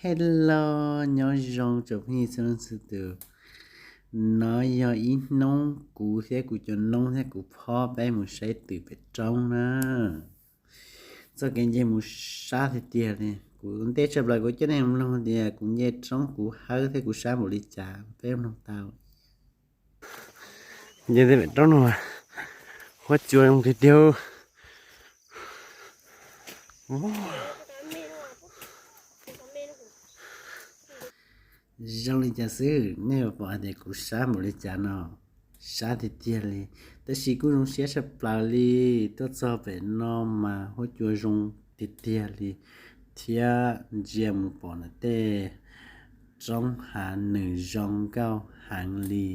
Hello, nyob zoo tsoom phooj ywg txhua leej txhua tus. No yog ib hnub kuv thiab kuv cov noob thiab kuv phob peb mus saib twm pem roob na. Txoj kev nce mus sab tiag tiag li. Kuv ntej tshaj plaws kuv coj nej mloog tias kuv nce roob kuv hawb thiab kuv sab npaum li cas, peb mloog tau. Nce tej pem roob no, huab cua zoo tiag tiag. Zoo li cas xwb, nej pom hais tias kuv sab npaum li cas no? Sab tiag tiag li, tab sis kuj zoo siab tshaj plaws li. Tuaj txog pem no mas huab cua zoo tiag tiag li, thiab ntsia mus pom ntawm tej roob hav nws zoo nkauj heev li.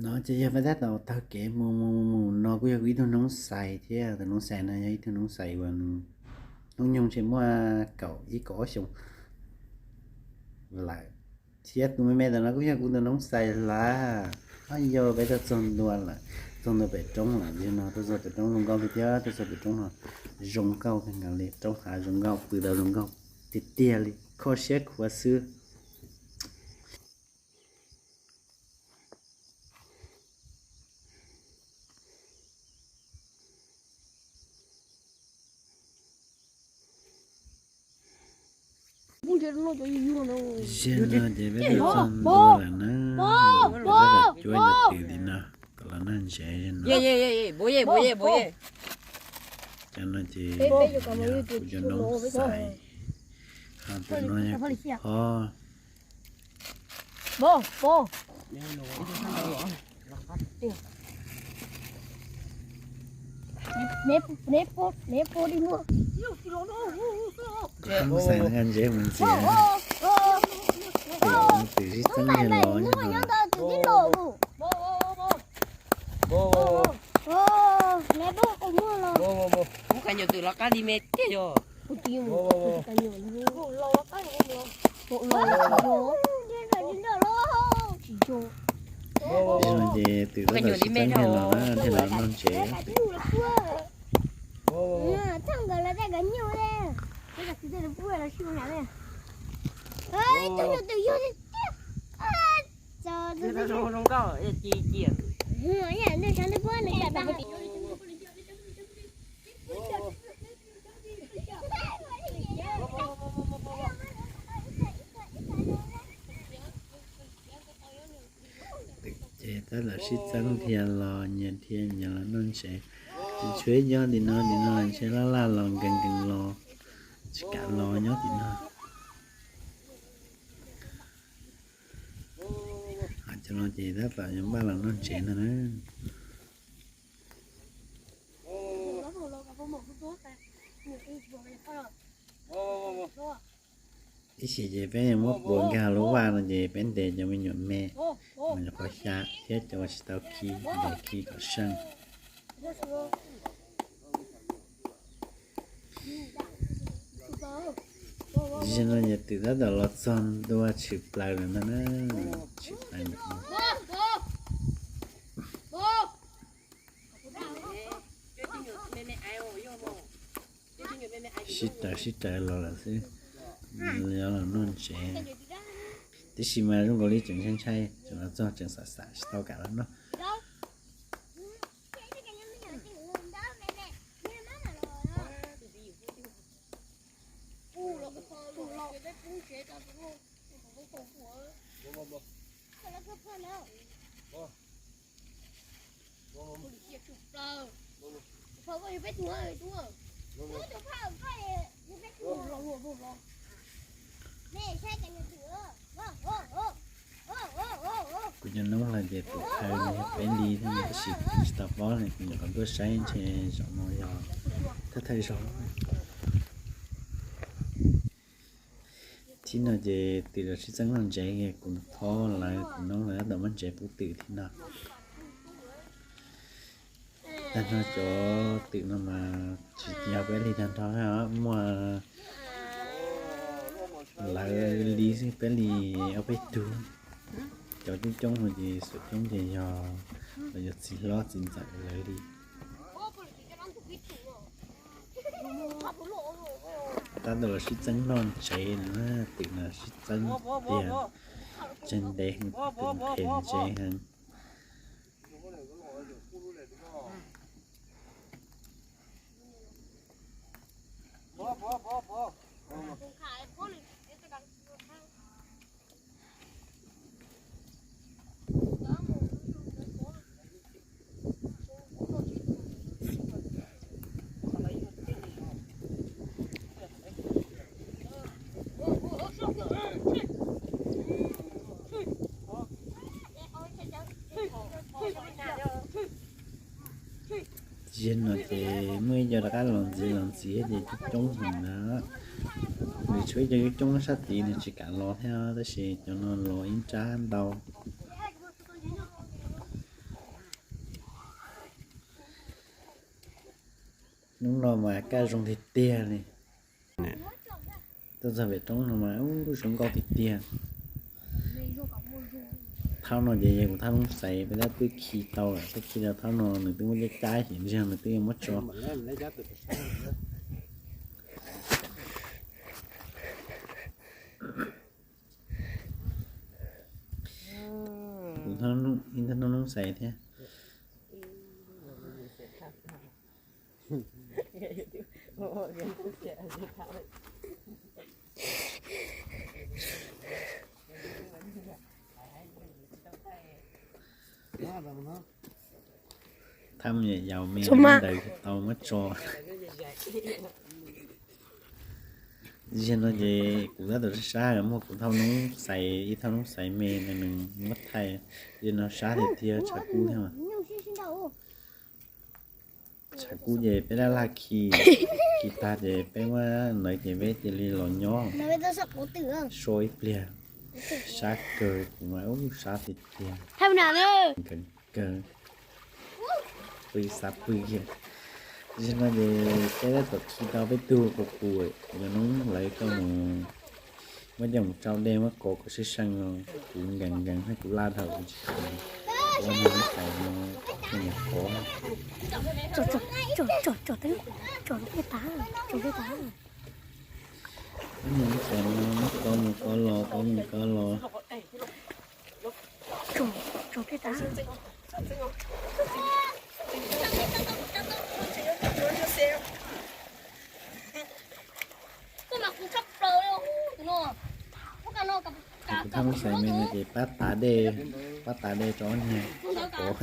No ces yog peb tab tom taug kev mus mus mus no kuj yog kuv ib tug noob xais thiab. Tus noob xais no yog ib tug noob xais uas hnub nyoog tseem muaj kaum ib kaum ob xyoos lawm, thiab tus me me ntawm no kuj yog kuv tus noob xais hlab. Ab, yog peb tuaj txog ntua lawm, txog ntua pem roob lawm, yog no tuaj txog pem roob zoo nkauj tiag tiag. Tuaj txog pem roob no zoo nkauj kawg nkaus li, roob hav zoo nkauj, pw tau zoo nkauj tiag tiag li, kho siab khuav xwb. Zaum no ces peb tuaj txog ntua lawm na, peb tab tom cuab cov twm li no kom los noj ntsev zaum no. Cov no ces yog kuv cov noob xais, ho tus no yog kuv phob. Kuv phob xais noj ntsev mus ntxiv. Twm sib txeeb los nyob no. Kuv khav nyuam twm los qab li me tiag yog. Ces twm tab tom sib txeeb thiaj los na, thiaj los noj ntsev. Twm ces tab tom sib txeeb dhia los nyias dhia nyias los noj ntsev. Tsis tshuav ib co tim no, tim no ntshe laj laj los nkees nkees los tsis kam los nyob tim no. Cov no ces tab tom yuav npaj los noj ntsev no na. Ib chim ces peb muab puas nkag lub vaj no ces peb ntes cov me nyuam me, mus nyuam qhuav xya thiab cov uas tsis tau khi, ntes khi kom seej. Zaum no ces twm tab tom los txog ntua tshwm plaws lawm ntag na, tshwm plaws lawm. Sib raws sib raws los lawm xwb, yuav los noj ntsev. Tiam sis mas zoo nkaus li tseem ntshai ntshai, tseem los txog tseem xam xam tsis tau kam los noj. Kuv cov noob hais tias tus thawj no yog peb li thiab, tab sis kuv tsis tau paub li, kuv nyuam qhuav tuaj saib ntshe zaum no yog thawj thawj zaug. Thib no ces twm los sib txeeb noj ntsev, kuv phob lawv kuv noob lawv tab tom muab ntsev pub twm thib no. Tag nrho cov twm no mas tsis yog peb li tag nrho, muaj lawv li xwb, peb li ob peb tug. Cov coob coob no ces xyov coob ces yog los yog txiv hlob txiv ntxawm lawv li. Tab tom los sib txeeb noj ntsev no, twm no sib txeeb tiag, tseg ntev heev, twm qhiav ntsev heev. Tsis yog no ces muaj ib co rov qab los ntxiv los ntxiv ces coob coob heev na. Nws tshuav ib co coob coob sab tid nws tsis kam los thiab, tab sis cov no los ib nrab ntau. Hnub no mas kaj zoo tiag tiag li. Tuaj txog pem roob no mas ub zoo nkauj tiag tiag. Thaum no ces yog kuv thaj noob xaiv peb tab twb khi tau lawm, twb khi tau thaum no nws twb muab cab cab ces nws twb muab tso. Kuv thaj noob xaiv thiab. Thaj me nyuam yaus me ntawd tau muab tso. Zaum no ces kuv tab tom sab sab muaj kuv thaj noob xaiv, ib thaj noob xaiv me no nws muab thaij, zaum no sab tiag tiag tshav kub thiab mas. Tshav kub ces peb laj laj khi, khi tag ces peb muab ntawd ces peb cia li los nyob so ib pliag. Sab kawg, kuv mas ub sab tiag tiag. Kawg, pw xav pw kiag. Zaum no ces peb tab tom khi tau peb tug qus qus, yog noob lawv coj mus, muab coj mus tsau dej muab kov kom sib seej no, kuv nkees nkees thiab kuv laj dhau kuv tsis kov, kuv ua noob xaiv no coj mus kov. Noob xaiv no muab kov mus kov los, kov mus kov los. Kuv thaj noob xaiv me no ces pab tav dej, pab tav dej rau ob niag kov.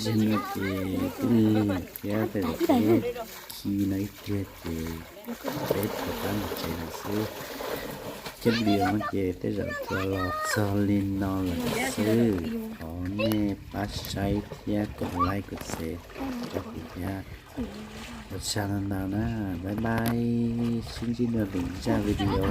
Zaum no ces tij laug thiab tej zaum peb khi no ib pliag ces peb rov qab mus tsev lawm xwb. Thiab video no ces tej zaum tsuas los txog li no lawm xwb. Thov nej pab saib thiab kom like kom share rau kuv thiab. Ua tsaug ntau ntau na, bye bye, sib ntsib dua lwm zaj video.